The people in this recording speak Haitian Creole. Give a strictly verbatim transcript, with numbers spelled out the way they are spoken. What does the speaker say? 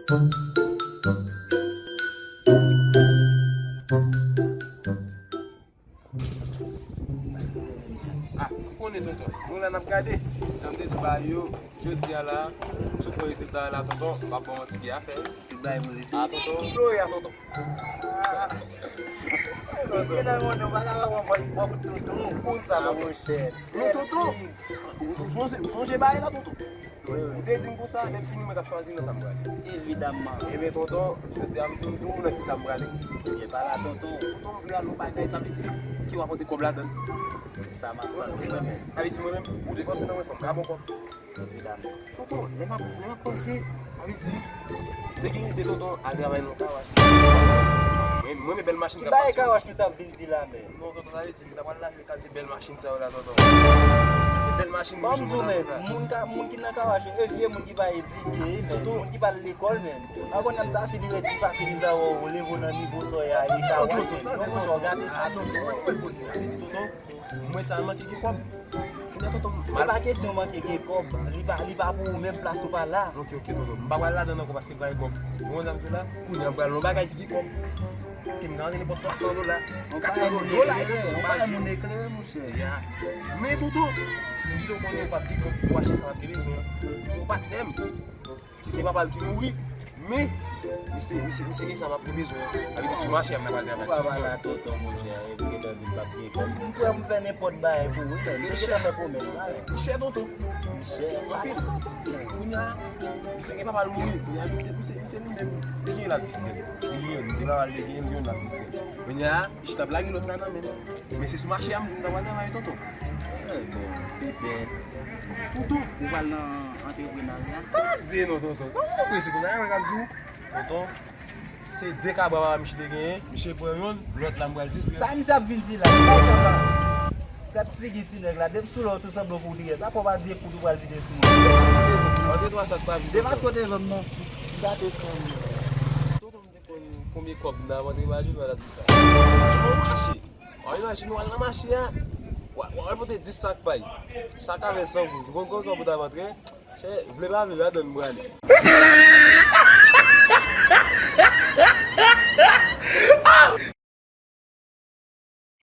Ah, ou konnen, tonton, nou la n ap gade. Jan m te di w ba yo, jodi a la, m sot wè rezilta a la, tonton, m p ap ba w manti, gen afè. Tout bagay pozitif. Ah, tonton. Flore a, tonton. Tonton, tonton. Ou konn sa, tonton. Men, tonton, ou, ou sonje, ou sonje bagay la, tonton. Wi, wi. Ou te di m konsa, lè m fini, mwen k ap chwazi nan sa m prale. Evidaman. Ebyen, tonton, jodi a m vin di w nan ki sa m prale. Ebyen, pa la, tonton. Tonton, m vle al yon bagay, sa vle di, ki w ap pote kòb ladan l. Se sa m ap pale mwen menm. Sa vle di mwen menm, ou depanse nan mwen, fò m ka ba w kòb. Evidaman. Tonton, lè m ap, lè m ap panse, sa vle di, te gen ide, tonton, al travay nan yon kawash. Mwen, mwen, men bèl machin k ap pase. Ki bagay kawash misye ap vin di la, men? Non, tonton, sa vle di, li ta pral lave kalite bèl machin sa yo la, tonton. Kalite bèl machin wouj yo la, tonton. Moun ka, moun ki nan kawash yo, e vye moun ki pa edike, men, moun ki pa al lekòl, men. An konnen m ta fini redi pase mizawè ou leve w nan nivo sa w ye a, e kawash, men. Non, monchè, w gate sa, tonton. Mwen sa manke gen kòb. Kounye a, tonton, men pa kesyon manke gen kòb. Li pa, li pa pou ou menm, plas ou pa la. Ok, ok, tonton. M pa pral ladan l ankò paske l pa gen kòb. Ou konn sa m di w la? Kounye a, m pral nan yon bagay ki gen kòb. Ke m ka rantre nenpòt twa san dola, kat san dola, tonton, pa jwe. Yon bagay moun eklere, monchè. Ya. Men, tonton, m di w konnen ou p ap gen kòb pou achte sa w ap gen bezwen an. Yon patnè m. Ki gen papa l ki mouri, men misye, misye, misye gen sa m ap gen bezwen an. Sa vle di sou mache a m ta pral travay. Ou pa pale a tonton, monchè, epi gentan di m p ap gen kòb. M prè pou m fè nenpòt bagay pou ou, wi, men m te gentan fè pwomès la, wi. Li chè, tonton. Li chè. Anpil. Kounye a, misye gen papa l mouri. Kounye a, misye, misye, misye li menm, li gen l ap distrè. Li gen, li gen papa l, li gen, li gen l ap distrè. Kounye a, li chita ap lage lòt la nan men m. Men se sou mache a m di m ta pral travay, tonton. Eh, bon, petèt. Tonton. Ou pral nan antreprenarya? Tande non, tonton. Sa w prese konsa, yon bagay m ap di w? Tonton, se de kabra papa misye te genyen, misye pran youn, lòt la m pral distrè. Sa misye ap vin di la? Gad figi ti nèg la, depi sou lè w tou sanble w pou w te yè. Sa fò w pa di epoud ou pral vide sou mwen. Antre twa sa k pa vide. Demas kote jòm nan. M gate san mil. Tonton, m te konn konbyen kòb m ta ap antre pa jou, m pa t ap di sa. Yon mache. W ap imajine w al nan mache a, w a, w a pote dis sak pay. Sak avè san goud. Ou konn konbyen kòb ou t ap antre? Chè, vle pa vle, ladan l m prale.